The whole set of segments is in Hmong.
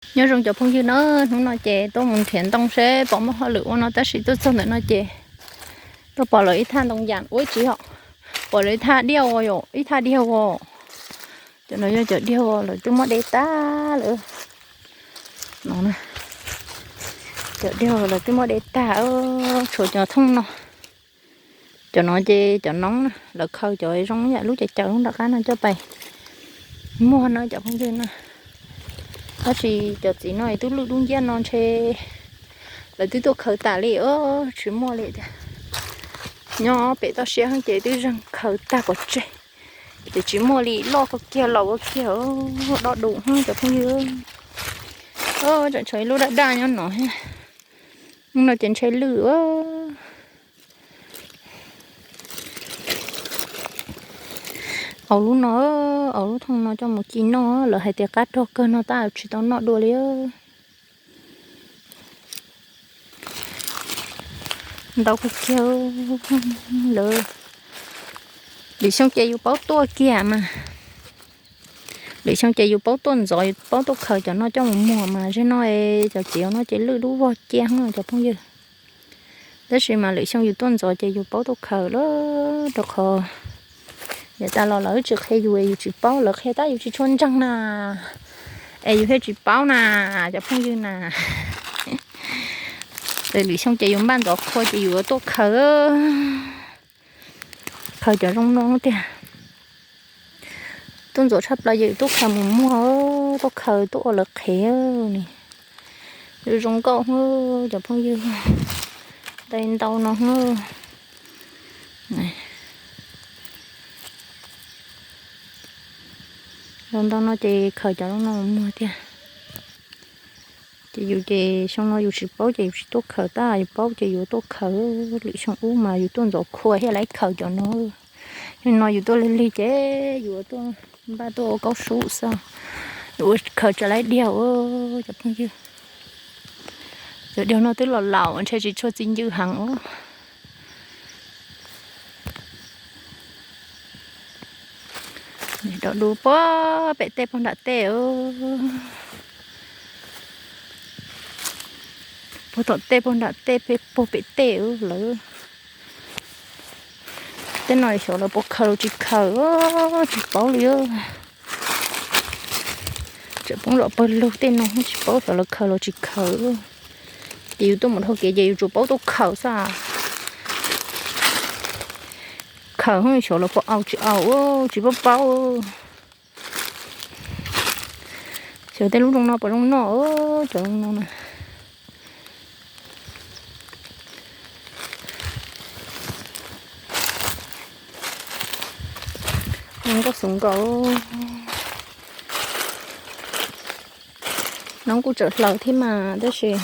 Nyob zoo cov phooj ywg na, hnub no ces tuaj mus nrhiav ntoo seb pom muaj hauj lwm ua no tab sis tuaj txog ntawm no ces tuaj pom lawv ib thaj ntoo yam ua ib tsi hom, pom lawv ib thaj diaj ua yom, ib thaj diaj ua. Cov no yog cov diaj ua lawv twb muab de tag lawm no. Cov diaj ua lawv twb muab de tag, tshuav cov thooj no. Cov no ces cov noob na, lawv khaws cov zoo yam lub cav caws lub nram qab no coj pais muag na cov phooj ywg na. Tab sis cov txiv no twb lwj dub nciab no ntshe lawv twb tuaj khaws tas li, tsis muaj li tiag. Nyob pem toj siab ces twb zeeg khaws tag pov tseg, ces tsis muaj li, loj kua kiag laus kua kiag, do dus cov phooj ywg. Tseem tshuav ib lub daj daj nyob no, no ces ntshe lwj. Au lub no, au lub thooj no coj mus ci noj, lawv hais tias qab rog kawg no tab tsis tau noj dua li. Ntau kawg kiag lawm. Lwm xyoo ces yus paub tuaj kiag mas. Lwm xyoo ces yus paub tuaj ntxov, yus paub tuaj khaws cov no coj mus muag mas, zaum no cov txiv no ces lwj dub vog cia cov phooj ywg. Tab sis mas lwm xyoo yus tuaj ntxov ces yus paub tuaj khaws lawm, rau qhov yav tas los lawv tsis qhia yus es yus tsis paub, lawv qhia tab yus tsis tshua ntseeg na, es yus thiaj tsis paub na, cov phooj ywg na. Lwm xyoo ces yus npaj ntxov qhua ces yus yuav tuaj khaws, khaws cov zoo no tiag. Tuaj ntxov tshaj plaws ces yus tuaj khaws mus muag, tuaj khaws tuaj ua lawv qhev ni. Zoo nkauj cov phooj ywg, ntau ntau no. Zoo ntau no ces khaws cov zoo no mus muag tiag. Ces yus ces xyoo no yus tsis paub ces yus tsis tuaj khaws, tab yus paub ces yus tuaj khaws. Lwm xyoo ub mas yus tuaj ntxov qhua thiaj li khaws cov no. Xyoo no yus tuaj lig lig ces yus tuaj npaj tuaj ua kaub sub xwb, yus ua khaws tsis laib diag cov phooj ywg. Cov diag no twb los laus ntshe tsis tshua txi ncw heev os. Do dus puag pem tej puag nram tej, puag tom tej puag nram tej, puag pem tej lawm. Tej no xyov lawv puas khaws los tsis khaws, tsis paub li. Tseem poob zom pawg lug tej no tsis paub xyov lawv khaws los tsis khaws. Ces yus tuaj mus dhau kev ces yus tsuas paub tuaj khaws xwb. Khaws xyov lawv puas au tsis au, tsis paub paub. Xyov tej lub zoo no puas zoo noj, cov zoo no na. Nkauj xov nkaus. Nov kuj tseem hlaws thiab mas tab sis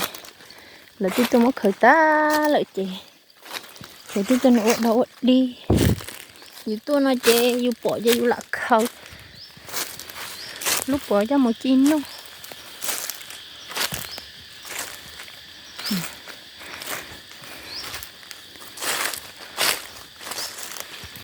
lawv twb tuaj muab khaws tag lawm ces lawv twb tuaj ua dog ua dig. Yus tuaj no ces yus pom ces yus lam khaws lub puav coj mus ci noj.